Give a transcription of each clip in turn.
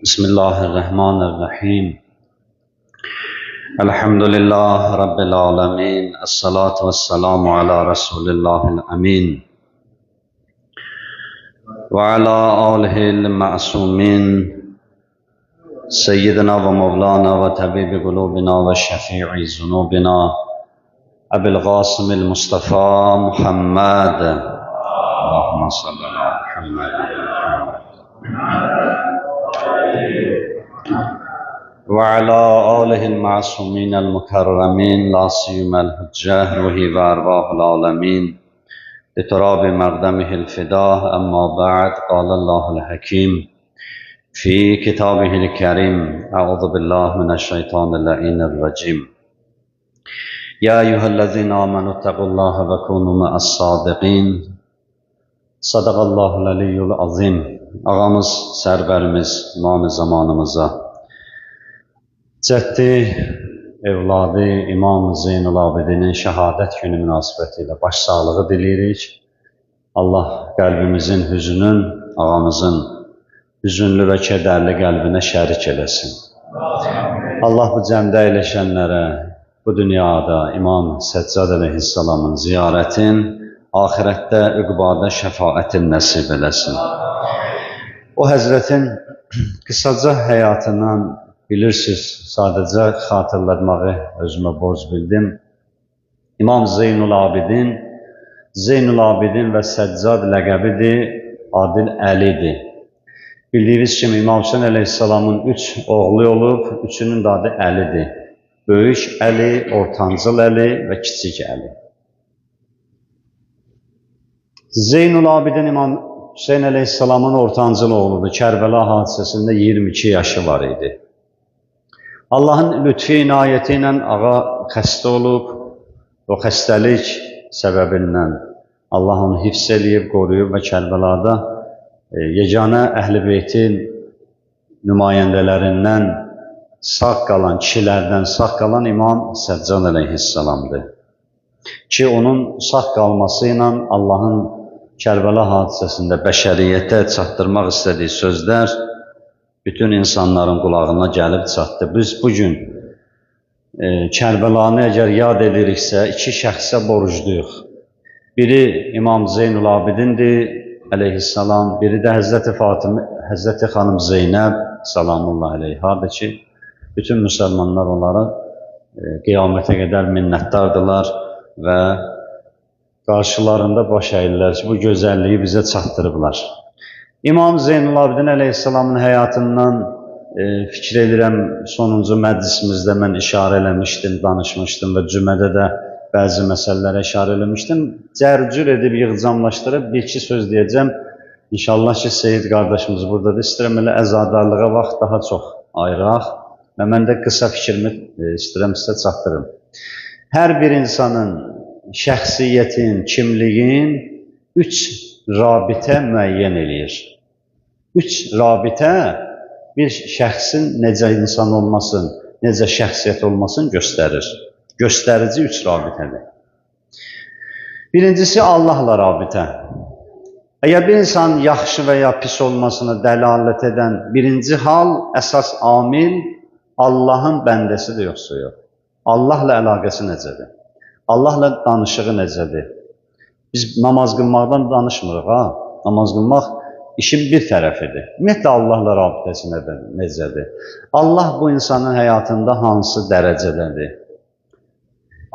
Bismillahirrahmanirrahim. Elhamdülillah Rabbil alemin. Esselatu vesselamu ala Resulillahil amin. Ve ala alihil ma'sumin. Seyyidina ve Mevlana ve tabibi kulubina ve şefii zunubina. Ebil Qasimil Mustafa Muhammed. Allahümme salli ala Muhammed. Ve ala alihil ma'sumin el-mukarremin la siyyumel hücceh ruhi ve ervahul alemin لتراب مقدمه الفداه أما بعد قال الله الحكيم في كتابه الكريم أعوذ بالله من الشيطان اللعين الرجيم يا أيها الذين آمنوا اتقوا الله وكونوا مع الصادقين صدق الله العلي العظيم. Ağamız, sərvərimiz, imam-ı zamanımıza, cəddi evladı İmam Zeynul Abidinin şəhadət günü münasibəti ilə başsağlığı diləyirik. Allah qəlbimizin hüzünün, ağamızın hüzünlü və kədərli qəlbinə şərik eləsin. Allah bu cəmdə əyləşənlərə bu dünyada İmam Səccad əleyhissalamın ziyarətin, axirətdə üqbada şəfaətin nəsib eləsin. O həzrətin qısaca həyatından bilirsiniz, sadəcə xatırlatmağı özümə borc bildim. İmam Zeynul Abidin, Zeynul Abidin və Səccad ləqəbidir, Adil Əlidir. Bildiyiniz kimi İmam Hüseyn əleyhissalamın 3 oğlu olub, üçünün də adı Əlidir. Böyük Əli, ortancıl Əli və kiçik Əli. Zeynul Abidin İmam Hüseyn əleyhissalamın ortancıl oğludur. Kərbəla hadisəsində 22 yaşı var idi. Allahın lütfi inayəti ilə ağa xəstə olub, o xəstəlik səbəbindən Allah onu hifz eləyib, qoruyub və Kərbəlada yeganə Əhl-i Beytin nümayəndələrindən sağ qalan, kişilərdən sağ qalan İmam Səccad əleyhissalamdır. Ki, onun sağ qalması ilə Allahın Kərbəla hadisəsində bəşəriyyətə çatdırmaq istədiyi sözlər bütün insanların qulağına gəlib çatdı. Biz bugün Kərbəlanı əgər yad ediriksə, iki şəxsə borcluyuq. Biri İmam Zeynul Abidindir, əleyhissalam, biri də Həzrəti Fatimə, Həzrəti Xanım Zeynəb, salamullah əleyhadır ki, bütün müsəlmanlar onlara qiyamətə qədər minnətdardılar və qarşılarında baş əyirlər ki, bu gözəlliyi bizə çatdırıblar. İmam Zeynul Abidin əleyhissalamın həyatından fikr edirəm, sonuncu məclisimizdə mən işarə eləmişdim, danışmışdım və cümədə də bəzi məsələlərə işarə eləmişdim. Cərcür edib, yığcamlaşdırıb bir-iki söz deyəcəm. İnşallah ki, Seyid qardaşımız buradadır. İstəyirəm elə əzadarlığa vaxt daha çox ayıraq və mən də qısa fikrimi istəyirəm sizə çatdırım. Hər bir insanın şəxsiyyətin, kimliyin 3 rabitə müəyyən eləyir. 3 rabitə bir şəxsin necə insan olmasın, necə şəxsiyyət olmasın göstərir. Göstərici 3 rabitədir. Birincisi Allahla rabitə. Əgər bir insan yaxşı və ya pis olmasına dəlalət edən birinci hal, əsas amil Allahın bəndəsidir yoxsa yox. Allahla əlaqəsi necədir? Allahla danışığı necədir? Biz namaz qılmaqdan danışmırıq, ha? Namaz qılmaq işin bir tərəfidir. Ümumiyyətlə, Allahla rabitəsi necədir? Allah bu insanın həyatında hansı dərəcədədir?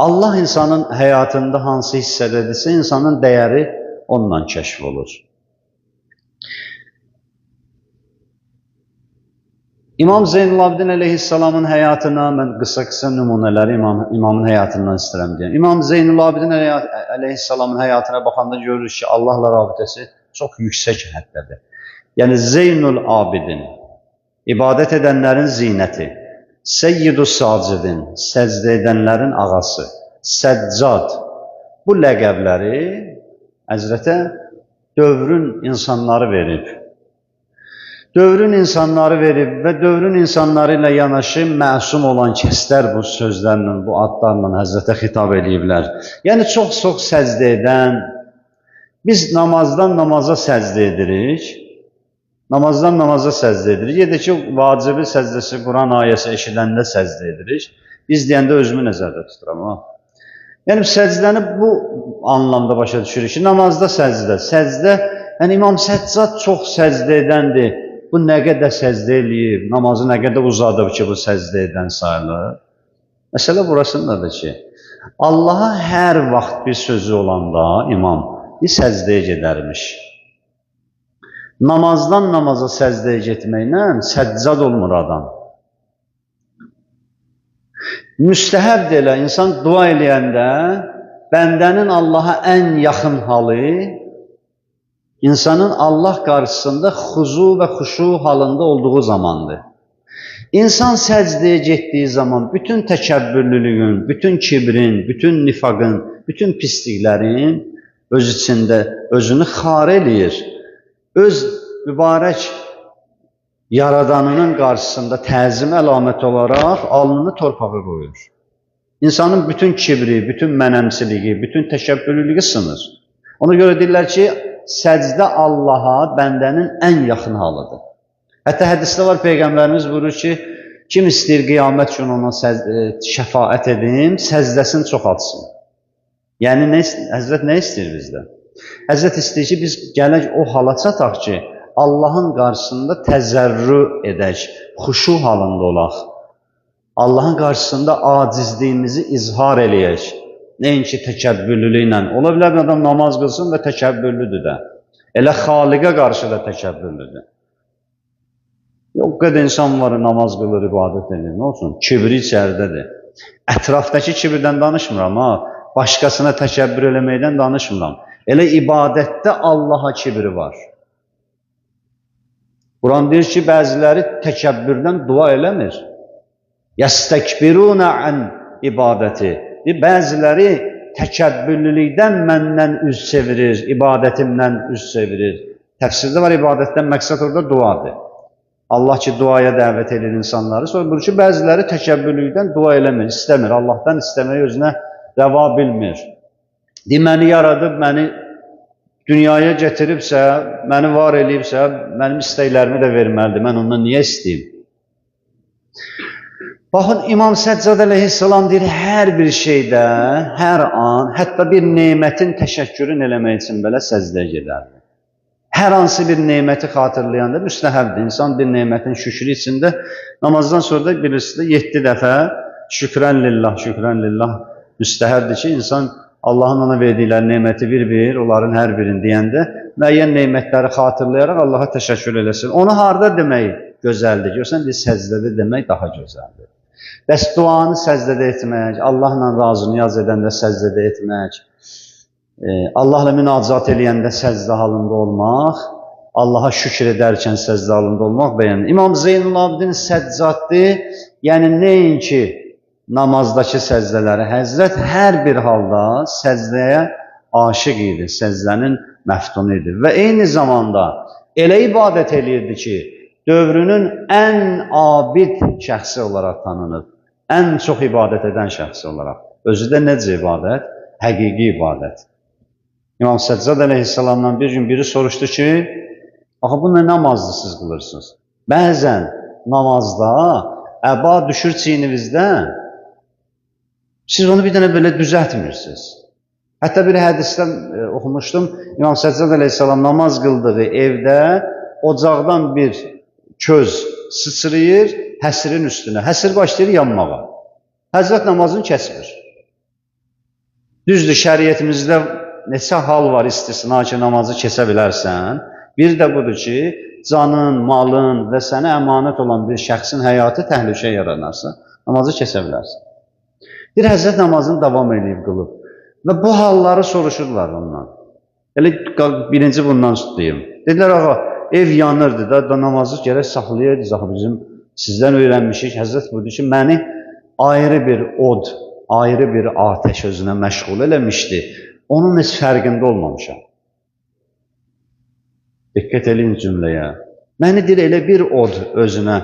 Allah insanın həyatında hansı hissədədirsə, insanın dəyəri onunla kəşf olur. İmam Zeynul Abidin əleyhissalamın həyatına, mən qısa-qısa nümunələri imamın həyatından istəyirəm deyəm. İmam Zeynul Abidin əleyhissalamın həyatına baxanda görürük ki, Allahla rabitəsi çox yüksək həddədir. Yəni Zeynul Abidin, ibadət edənlərin zinəti, Seyyidus Sacidin, səcdə edənlərin ağası, Səccad, bu ləqəbləri Həzrətə dövrün insanları verib. Dövrün insanları verib və dövrün insanları ilə yanaşı məsum olan kəslər bu sözlərlə, bu adlarla Həzrətə xitab eləyiblər. Yəni çox-çox səcdə edən, biz namazdan namaza səcdə edirik. Namazdan namaza səcdə edirik. Yedək ki, vacibi səcdəsi, Quran ayəsi eşidəndə səcdə edirik. Biz deyəndə özümü nəzərdə tuturam. Ha? Yəni, səcdəni bu anlamda başa düşürük ki, namazda səcdə. Səcdə, yəni İmam Səccad çox səcdə edəndir. Bu nə qədər səcdə eləyib, namazı nə qədər uzadıb ki, bu səcdə edən sayılır. Məsələ burasındadır ki, Allaha hər vaxt bir sözü olanda imam bir səcdəyə gedərmiş. Namazdan namaza səcdəyə getməklə səccad olmur adam. Müstəhəbdir elə, insan dua eləyəndə bəndənin Allaha ən yaxın halı, insanın Allah qarşısında xuzu və xuşu halında olduğu zamandır. İnsan səcdəyə getdiyi zaman bütün təkəbbürlülüyün, bütün kibrin, bütün nifaqın, bütün pisliklərin öz içində özünü xar eləyir. Öz mübarək yaradanının qarşısında təzim əlaməti olaraq alnını torpağa qoyur. İnsanın bütün kibri, bütün mənəmsiliyi, bütün təkəbbürlülüyü sınır. Ona görə deyirlər ki, səcdə Allaha bəndənin ən yaxın halıdır. Hətta hədisdə var, Peyğəmbərimiz buyurur ki, kim istəyir qiyamət günü ona şəfaət edim, səcdəsini çoxaltsın. Yəni, Həzrət nə istəyir bizdən? Həzrət istəyir ki, biz gələk o hala çataq ki, Allahın qarşısında təzərrü edək, xuşu halında olaq. Allahın qarşısında acizliyimizi izhar eləyək. Nəinki təkəbbürlülüklə. Ola bilər bir adam namaz qılsın və təkəbbürlüdür də. Elə Xaliqə qarşı da təkəbbürlüdür. O qədər insan var, namaz qılır, ibadət edir. Nə olsun? Kibri içəridədir. Ətrafdakı kibirdən danışmıram, ha. Başqasına təkəbbür eləməkdən danışmıram. Elə ibadətdə Allaha kibri var. Quran deyir ki, bəziləri təkəbbürdən dua eləmir. Yəstəkbirunə ən ibadəti. Bəziləri təkəbbürlülükdən məndən üz çevirir, ibadətimdən üz çevirir. Təfsirdə var, ibadətdən məqsəd orada duadır. Allah ki, duaya dəvət edir insanları. Sonra buyurur ki, bəziləri təkəbbürlükdən dua eləmir, istəmir. Allahdan istəməyi özünə rəva bilmir. Deyir, məni yaradıb, məni dünyaya gətiribsə, məni var eləyibsə, mənim istəklərimi də verməlidir. Mən ondan niyə istəyim? Baxın, İmam Səccad əleyhissalam deyir, hər bir şeydə, hər an, hətta bir nemətin təşəkkürünü eləmək üçün belə səcdəyə gedərdi. Hər hansı bir neməti xatırlayanda müstəhəbdir. İnsan bir nemətin şükrü içində namazdan sonra da bilirsiniz də 7 dəfə şükrən lillah, şükrən lillah müstəhəbdir ki, insan Allahın ona verdikləri neməti bir-bir, onların hər birini deyəndə müəyyən nemətləri xatırlayaraq Allaha təşəkkür eləsin. Onu harda demək gözəldir? Görsən, bir səcdədə demək daha gözəldir. Bəs duanı səcdədə etmək, Allahla razı niyaz edəndə səcdədə etmək, Allahla münacat eləyəndə səcdə halında olmaq, Allaha şükür edərkən səcdə halında olmaq bəyənir. İmam Zeynul Abidin səccaddır, yəni nəinki namazdakı səcdələri, Həzrət hər bir halda səcdəyə aşiq idi, səcdənin məftunu idi və eyni zamanda elə ibadət eləyirdi ki, dövrünün ən abid şəxsi olaraq tanınır, ən çox ibadət edən şəxsi olaraq. Özü də necə ibadət? Həqiqi ibadət. İmam Səccad əleyhissalamdan bir gün biri soruşdu ki, axı bu nə namazdır siz qılırsınız? Bəzən namazda əba düşür çiyninizdən, siz onu bir dənə belə düzəltmirsiniz. Hətta bir hədisdə oxumuşdum, İmam Səccad əleyhissalam namaz qıldığı evdə ocaqdan bir köz sıçrayır həsirin üstünə. Həsir başlayır yanmağa. Həzrət namazını kəsmir. Düzdür, şəriətimizdə neçə hal var istisna ki, namazı kəsə bilərsən. Bir də budur ki, canın, malın və sənə əmanət olan bir şəxsin həyatı təhlükə yaranarsa, namazı kəsə bilərsən. Bir həzrət namazını davam eləyib qılıb və bu halları soruşurlar ondan. Elə birinci bundan deyim. Dedilər, ağa, ev yanırdı da namazı gərək saxlayaydınız, axı bizim sizdən öyrənmişik. Həzrət buyurdu ki, məni ayrı bir od, ayrı bir atəş özünə məşğul eləmişdi. Onun heç fərqində olmamışam. Diqqət eləyin cümləyə. Məni deyir, elə bir od özünə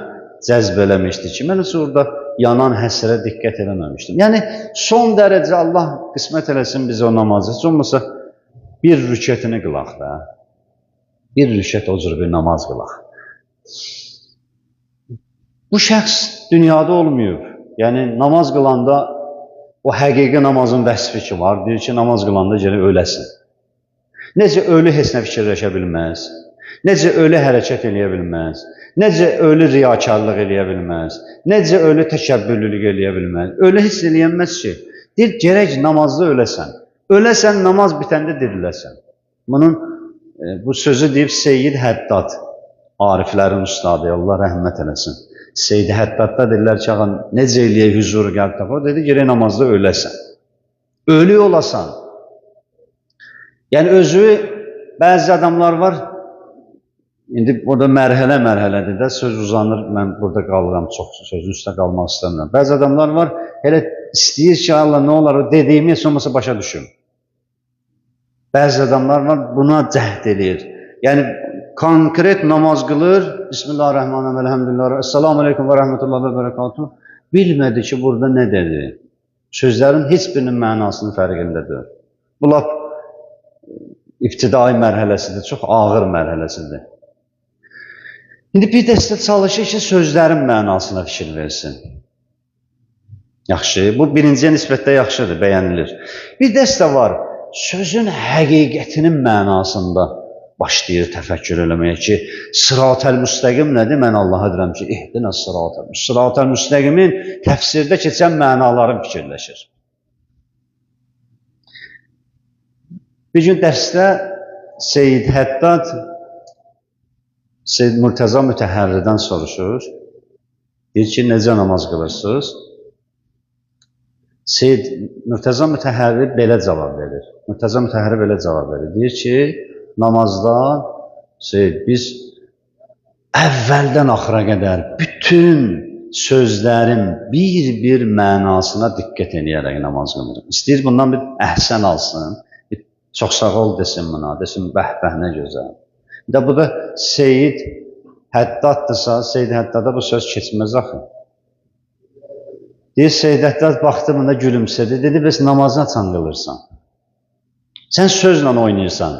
cəzb eləmişdi ki, mən heç orada yanan həsrə diqqət eləməmişdim. Yəni, son dərəcə Allah qismət eləsin bizə o namazı. Heç olmasa bir rükətini qılaq da. Bir rükət o cür bir namaz qılaq. Bu şəxs dünyada olmayıb. Yəni, namaz qılanda o həqiqi namazın vəsfi ki var, deyir ki, namaz qılanda gəlib öləsin. Necə ölü heç nə fikirləşə bilməz, necə ölü hərəkət eləyə bilməz, necə ölü riyakarlıq eləyə bilməz, necə ölü təkəbbürlülük eləyə bilməz. Ölü heç eləyənməz ki, deyir, gərək namazda öləsən. Öləsən, namaz bitəndə diriləsən. Bunun, bu sözü deyib Seyyid Həddad, ariflərin ustadı, Allah rəhmət eləsin. Seyyid Həddadda dedilər ki, ağa, necə eləyək hüzur qəlb tapar? Dedi, gərək namazda öləsən. Ölü olasan. Yəni, özü, bəzi adamlar var, indi burada mərhələ-mərhələdir də, söz uzanır, mən burada qalıram, çox sözün üstə qalmaq istəmirəm. Bəzi adamlar var, elə istəyir ki, Allah nə olar, o dediyimi heç olmasa başa düşüm. Bəzi adamlar var, buna cəhd eləyir. Yəni, konkret namaz qılır, Bismillahirrahmanirrahim, elhamdülillah, Esselamu aleykum və rəhmətullah və bərəkatuhu. Bilmədi ki, burada nə dedi. Sözlərin heç birinin mənasının fərqində deyil. Bu lap ibtidai mərhələsidir, çox ağır mərhələsidir. İndi bir dəstə çalışır ki, sözlərin mənasına fikir versin. Yaxşı, bu birinciyə nisbətdə yaxşıdır, bəyənilir. Bir dəstə var, sözün həqiqətinin mənasında başlayır təfəkkür eləməyə ki, sırat-əl müstəqim nədir? Mən Allaha deyirəm ki, ihdinə sırat-əl. Sırat-əl müstəqimin təfsirdə keçən mənaların fikirləşir. Bir gün dərsdə Seyyid Həddad Seyyid Mürtəza Mütəhərridən soruşur. Deyir ki, necə namaz qılırsınız? Seyyid Mürtəza Mütəhərri belə cavab verir. Mürtəza Mütəhərri belə cavab verir. Deyir ki, namazda Seyyid, biz əvvəldən axıra qədər bütün sözlərin bir-bir mənasına diqqət eləyərək namaz qılırıq. İstəyir bundan bir əhsən alsın, bir çox sağ ol desin buna, desin bəh-bəh nə gözəl. Bir də bu da Seyyid Həddaddırsa, Seyyid Həddada bu söz keçməz axı. Deyir, Seyyid Həddad baxdı buna gülümsədi, dedi, bəs namazı açan qılırsan. Sən sözlə oynayırsan.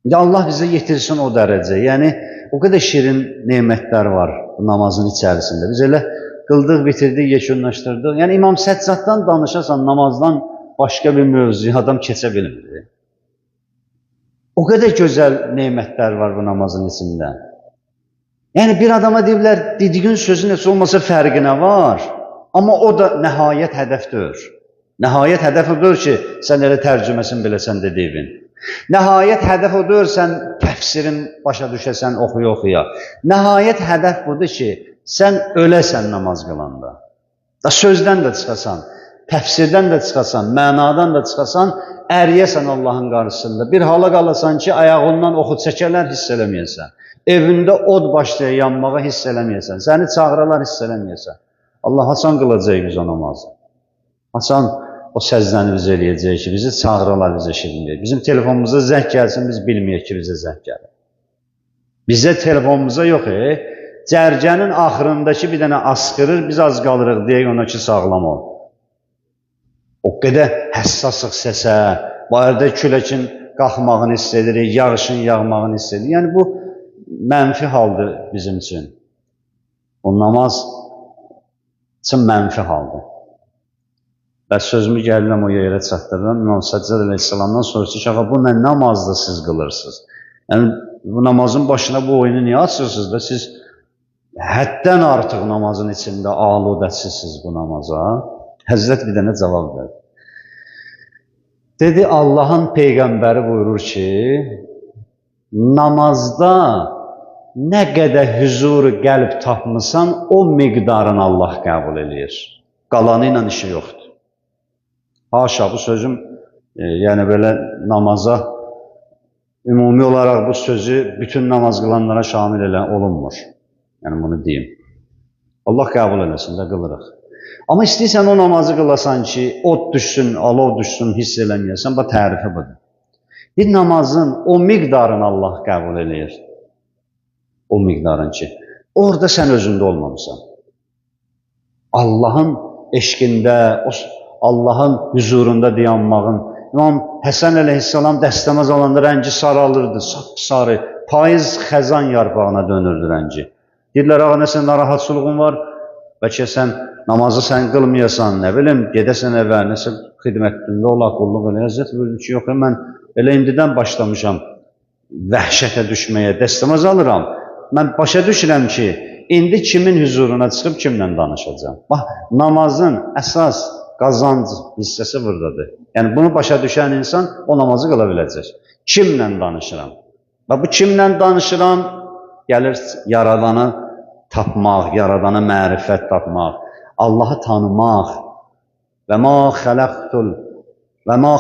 İndi Allah bizə yetirsin o dərəcə. Yəni, o qədər şirin nemətlər var bu namazın içərisində. Biz elə qıldıq, bitirdik, yekunlaşdırdıq. Yəni, İmam Səccaddan danışasan, namazdan başqa bir mövzuya adam keçə bilmir. O qədər gözəl nemətlər var bu namazın içində. Yəni, bir adama deyiblər, dediyin sözün heç olmasa fərqinə var, amma o da nəhayət hədəf deyil. Nəhayət hədəf odur ki, sən elə tərcüməsini biləsən dediyinin. Nəhayət hədəf odur, sən təfsirin başa düşəsən oxuya-oxuya. Nəhayət hədəf budur ki, sən öləsən namaz qılanda. Da sözdən də çıxasan, təfsirdən də çıxasan, mənadan da çıxasan, əriyəsən Allahın qarşısında. Bir hala qalasan ki, ayağından oxu çəkərlər, hiss eləməyəsən. Evində od başlaya yanmağa hiss eləməyəsən. Səni çağıralar, hiss eləməyəsən. Allah haçan qılacaq biz o namazı? Haçan o səzdəni biz eləyəcək ki, bizi çağıralar, bizə eşitməyək. Bizim telefonumuza zəng gəlsin, biz bilməyək ki, bizə zəng gəlir. Bizə telefonumuza yox, cərgənin axırındakı bir dənə asqırır, biz az qalırıq, deyək ona ki, sağlam ol. O qədər həssasıq səsə, bayırda küləkin qalxmağını hiss edirik, yağışın yağmağını hiss edirik. Yəni, bu mənfi haldır bizim üçün. O namaz üçün mənfi haldır. Və sözümü gəlirəm o yerə çatdırıram. İmam Səccad əleyhissalamdan soruşdu ki, ağa, bu nə namazda siz qılırsınız? Yəni, bu namazın başına bu oyunu niyə açırsınız da siz həddən artıq namazın içində aludəsiniz bu namaza? Həzrət bir dənə cavab verdi. Dedi, Allahın Peyğəmbəri buyurur ki, namazda nə qədər hüzur qəlb tapmısan, o miqdarını Allah qəbul eləyir. Qalanı ilə işi yoxdur. Haşa, bu sözüm, yəni belə namaza, ümumi olaraq bu sözü bütün namaz qılanlara şamil elə olunmur. Yəni bunu deyim. Allah qəbul eləsin də qılırıq. Amma istəyirsən o namazı qılasan ki, od düşsün, alov düşsün, hiss eləməyəsən, bax tərifi budur. Bir namazın o miqdarını Allah qəbul eləyir. O miqdarın ki, orada sən özündə olmamısan. Allahın eşqində, Allahın hüzurunda dayanmağın. İmam Həsən əleyhissalam dəstəmaz alanda rəngi saralırdı, sapsarı, Payız xəzan yarpağına dönürdü rəngi. Deyirlər, ağa, nəsə narahatçılığın var, bəlkə sən namazı sən qılmayasan, nə bilim, gedəsən evə, nəsə xidmətində ola, qulluq elə. Həzrət buyurdu ki, yox, mən elə indidən başlamışam vəhşətə düşməyə, dəstəmaz alıram. Mən başa düşürəm ki, indi kimin hüzuruna çıxıb kimlə danışacağam. Bax, namazın əsas qazanc hissəsi buradadır. Yəni, bunu başa düşən insan o namazı qıla biləcək. Kimlə danışıram? Və bu kimlə danışıram? Gəlir Yaradanı tapmaq, Yaradana mərifət tapmaq, Allahı tanımaq. Və ma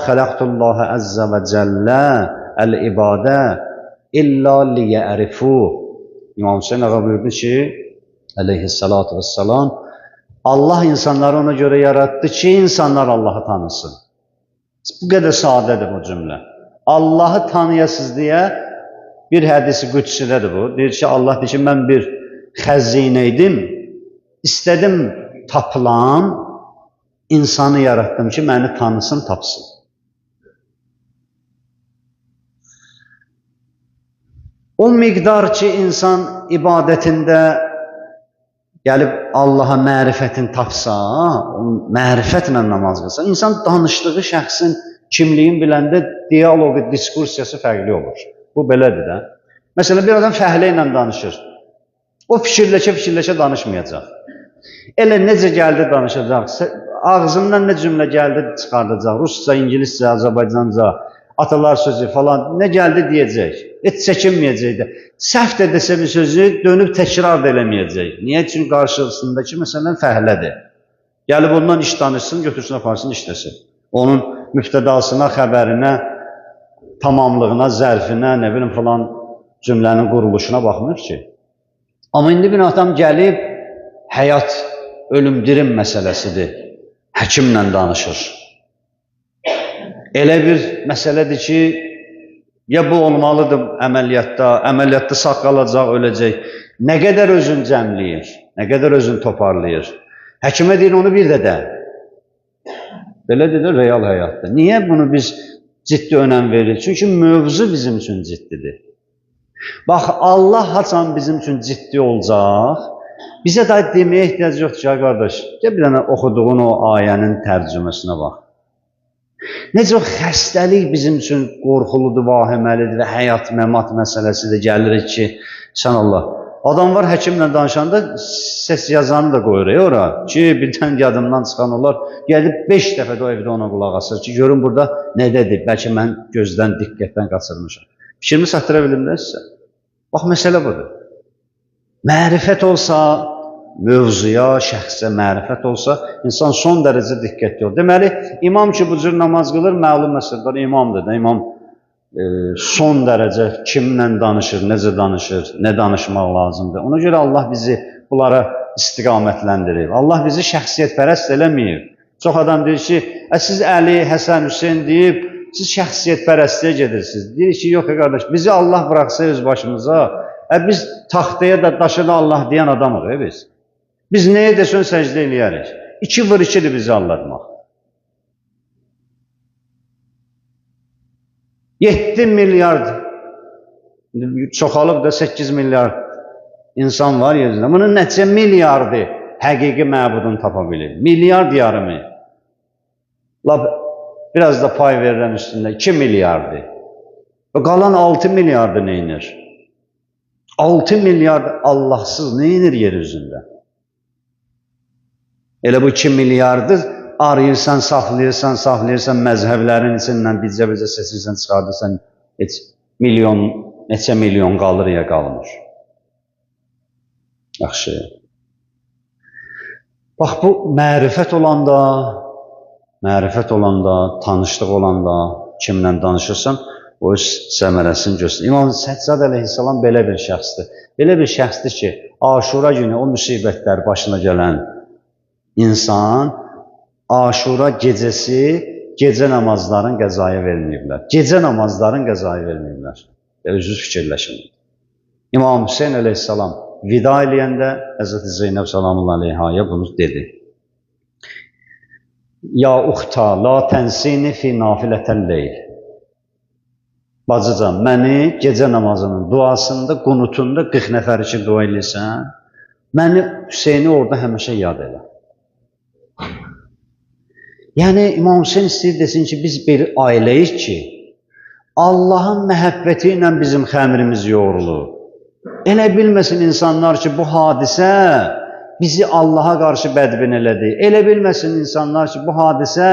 xələqtullaha əzzə və cəllə əl-ibadə illə liyərifuh. İmam Hüseyin ağa buyurdu ki, əleyhissalatu vesselam, Allah insanları ona görə yaratdı ki, insanlar Allahı tanısın. Bu qədər sadədir bu cümlə. Allahı tanıyasız deyə bir hədisi qüdsidədir bu. Deyir ki, Allah deyir ki, mən bir xəzinə idim, istədim tapılam, insanı yaratdım ki, məni tanısın, tapsın. O miqdar ki, insan ibadətində gəlib Allaha mərifətini tapsa, mərifətlə namaz qılsa, insan danışdığı şəxsin kimliyin biləndə dialoqu, diskursiyası fərqli olur. Bu belədir də. Məsələn, bir adam fəhlə ilə danışır. O fikirləşə-fikirləşə danışmayacaq. Elə necə gəldi danışacaq, ağzından nə cümlə gəldi çıxardacaq, rusca, ingiliscə, azərbaycanca, atalar sözü falan, nə gəldi deyəcək, heç çəkinməyəcək də. Səhv də desə bir sözü dönüb təkrar da eləməyəcək. Niyə? Çünki qarşısındakı məsələn fəhlədir. Gəlib ondan iş danışsın, götürsün, aparsın, işləsin. Onun müftədasına, xəbərinə, tamamlığına, zərfinə, nə bilim falan cümlənin quruluşuna baxmır ki. Amma indi bir adam gəlib, həyat, ölüm-dirim məsələsidir. Həkimlə danışır. Elə bir məsələdir ki, ya bu olmalıdır əməliyyatda, əməliyyatda sağ qalacaq, öləcək. Nə qədər özün cəmləyir, nə qədər özün toparlayır. Həkimə deyir, onu bir də də. Belədir də real həyatda. Niyə bunu biz ciddi önəm veririk? Çünki mövzu bizim üçün ciddidir. Bax, Allah haçan bizim üçün ciddi olacaq, bizə də deməyə ehtiyac yoxdur ki, qardaş, gəl bir dənə oxuduğun o ayənin tərcüməsinə bax. Necə o xəstəlik bizim üçün qorxuludur, vahiməlidir və həyat, məmat məsələsidir, gəlirik ki, sən Allah. Adam var həkimlə danışanda səs yazanı da qoyur ora ki, birdən yadımdan çıxan olar. Gəlib 5 dəfə də o evdə ona qulaq asır ki, görün burada nədədir, bəlkə mən gözdən, diqqətdən qaçırmışam. Fikrimi çatdıra bilim də sizə. Bax, məsələ budur. Mərifət olsa, mövzuya, şəxsə mərifət olsa, insan son dərəcə diqqətli olur. Deməli, imam ki, bu cür namaz qılır, məlum məsələlər imamdır da, imam son dərəcə kimlə danışır, necə danışır, nə danışmaq lazımdır. Ona görə Allah bizi bunlara istiqamətləndirib. Allah bizi şəxsiyyətpərəst eləməyib. Çox adam deyir ki, siz Əli, Həsən, Hüseyn deyib, siz şəxsiyyətpərəstliyə gedirsiniz. Deyir ki, yox qardaş, bizi Allah bıraxsa öz başımıza, biz taxtaya da, daşa da Allah deyən adamıq biz. Biz nəyə desən səcdə eləyərik. 2 vur 2-dir bizi aldatmaq. 7 milyard, çoxalıb da 8 milyard insan var yeryüzündə. Bunun neçə milyardı həqiqi məbudunu tapa bilir? Milyard yarımı. Lap biraz da pay verirəm üstündə, 2 milyardı. Və qalan 6 milyardı neynir? 6 milyard Allahsız neynir yeryüzündə? Elə bu 2 milyardı arayırsan, saxlayırsan, saxlayırsan, məzhəblərin içindən bircə-bircə seçirsən, çıxardırsan, heç milyon, neçə milyon qalır ya qalmır. Yaxşı. Bax, bu mərifət olanda, tanışlıq olanda, kimlə danışırsan, o öz səmərəsini göstərir. İmam Səccad əleyhissalam belə bir şəxsdir. Belə bir şəxsdir ki, Aşura günü o müsibətlər başına gələn insan Aşura gecəsi gecə namazların qəzaya verməyiblər. Gecə namazların qəzaya verməyiblər. Özünüz fikirləşin. İmam Hüseyin əleyhissalam vida eləyəndə Həzrəti Zeynəb salamullah aleyhaya bunu dedi. Ya uxta, la tənsini fi nafilətəl leyl. Bacıcan, məni gecə namazının duasında, qunutunda 40 nəfər üçün dua eləyirsən, məni Hüseyni orada həmişə yad elə. Yəni, İmam Hüseyn istəyir desin ki, biz bir ailəyik ki, Allahın məhəbbəti ilə bizim xəmirimiz yoğrulur. Elə bilməsin insanlar ki, bu hadisə bizi Allaha qarşı bədbin elədi. Elə bilməsin insanlar ki, bu hadisə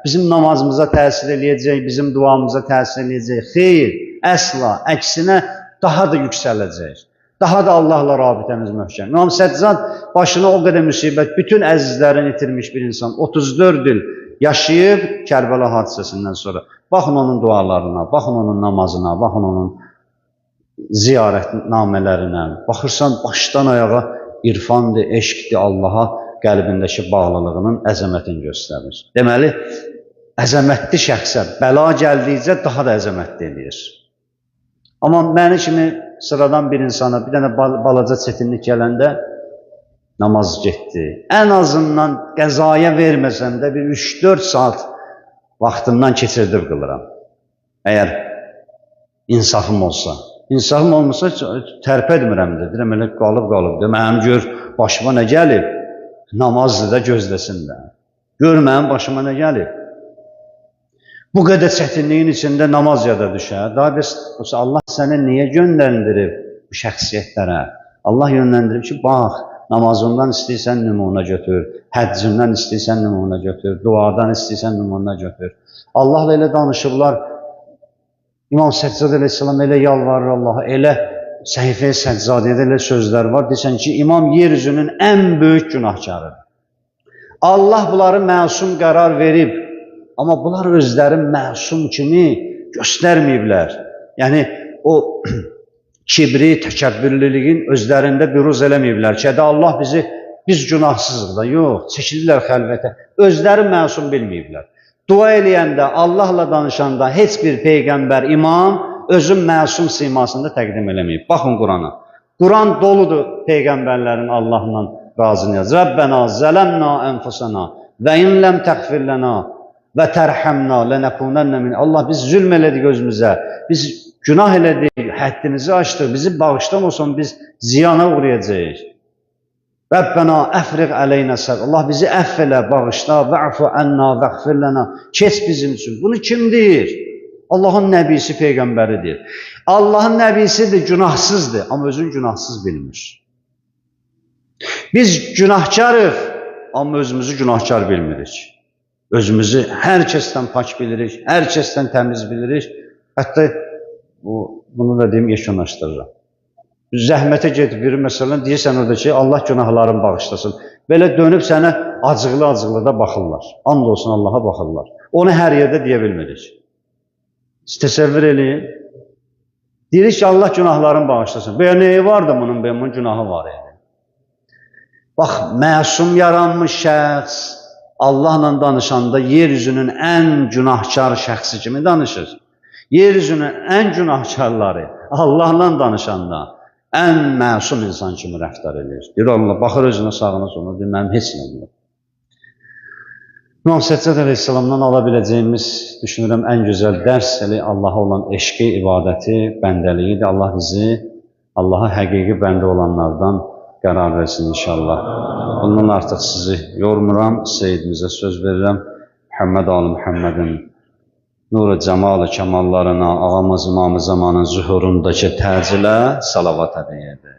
bizim namazımıza təsir eləyəcək, bizim duamıza təsir eləyəcək. Xeyr, əsla, əksinə daha da yüksələcək. Daha da Allahla rabitəmiz möhkəm. İmam Səccad başına o qədər müsibət, bütün əzizlərini itirmiş bir insan, 34 il yaşayıb Kərbəla hadisəsindən sonra. Baxın onun dualarına, baxın onun namazına, baxın onun ziyarətnamələrinə. Baxırsan, başdan ayağa irfandır, eşqdir Allaha qəlbindəki bağlılığının əzəmətini göstərir. Deməli, əzəmətli şəxsə bəla gəldikcə daha da əzəmətli eləyir. Amma məni kimi sıradan bir insana bir dənə balaca çətinlik gələndə namaz getdi. Ən azından qəzaya verməsəm də bir 3-4 saat vaxtından keçirdib qılıram. Əgər insafım olsa. İnsafım olmasa tərpətmirəm də. Deyirəm, elə qalıb. Deyirəm, mənim gör başıma nə gəlib? Namazdır da gözləsin də. Gör mənim başıma nə gəlib? Bu qədər çətinliyin içində namaz yada düşər. Daha biz, Allah səni niyə yönləndirib bu şəxsiyyətlərə? Allah yönləndirib ki, bax, namazından istəyirsən nümunə götür, həccindən istəyirsən nümunə götür, duadan istəyirsən nümunə götür. Allahla elə danışıblar. İmam Səccad əleyhissalam elə yalvarır Allaha, elə Səhifə-i Səccadiyyədə elə sözlər var, deyirsən ki, imam yer üzünün ən böyük günahkarıdır. Allah bunları məsum qərar verib, amma bunlar özləri məsum kimi göstərməyiblər. Yəni, o kibri, təkəbbürlülüyün özlərində büruz eləməyiblər ki, Allah bizi, biz günahsızıq da, yox, çəkilirlər xəlvətə, özləri məsum bilməyiblər. Dua eləyəndə, Allahla danışanda heç bir peyğəmbər, imam özün məsum simasında təqdim eləməyib. Baxın Qurana. Quran doludur peyğəmbərlərin Allahla razı niyaz. Rəbbənə zələmna ənfusana və in ləm təğfir lənə və tərhəmna lənəkunənnə min. Allah biz zülm elədik özümüzə. Biz günah elədik, həddimizi aşdıq. Bizi bağışlamasan biz ziyana uğrayacağıq. Rəbbənə əfriq əleynə səbr. Allah bizi əff elə, bağışla, və'fu ənna, vəğfir lənə. Keç bizim üçün. Bunu kim deyir? Allahın nəbisi, peyğəmbəri deyir. Allahın nəbisidir, günahsızdır, amma özünü günahsız bilmir. Biz günahkarıq, amma özümüzü günahkar bilmirik. Özümüzü hər kəsdən pak bilirik, hər kəsdən təmiz bilirik. Hətta bunu da deyim, yekunlaşdırıram. Zəhmətə gedib biri məsələn, deyirsən orada ki, Allah günahlarını bağışlasın. Belə dönüb sənə acıqlı-acıqlı da baxırlar. And olsun Allaha baxırlar. Onu hər yerdə deyə bilmirik. Siz təsəvvür eləyin. Deyirik ki, Allah günahlarını bağışlasın. Belə nəyi var da bunun, bunun günahı var yəni. Bax, məsum yaranmış şəxs Allahla danışanda yer üzünün ən günahkar şəxsi kimi danışır. Yer üzünün ən günahkarları Allahla danışanda ən məsum insan kimi rəftar edir. Deyir Allah, baxır özünə sağına soluna, deyir, mənim heç nəm yox. İmam Səccad əleyhissalamdan ala biləcəyimiz, düşünürəm, ən gözəl dərs elə Allaha olan eşqi, ibadəti, bəndəliyidir. Allah bizi Allaha həqiqi bəndə olanlardan qərar versin inşallah. Bundan artıq sizi yormuram, Seyyidimizə söz verirəm. Muhammed Ali Muhammedin nuru cəmalı kəmallarına, ağamız İmam-ı Zamanın zühurundakı təcilə salavat hədiyyə edir.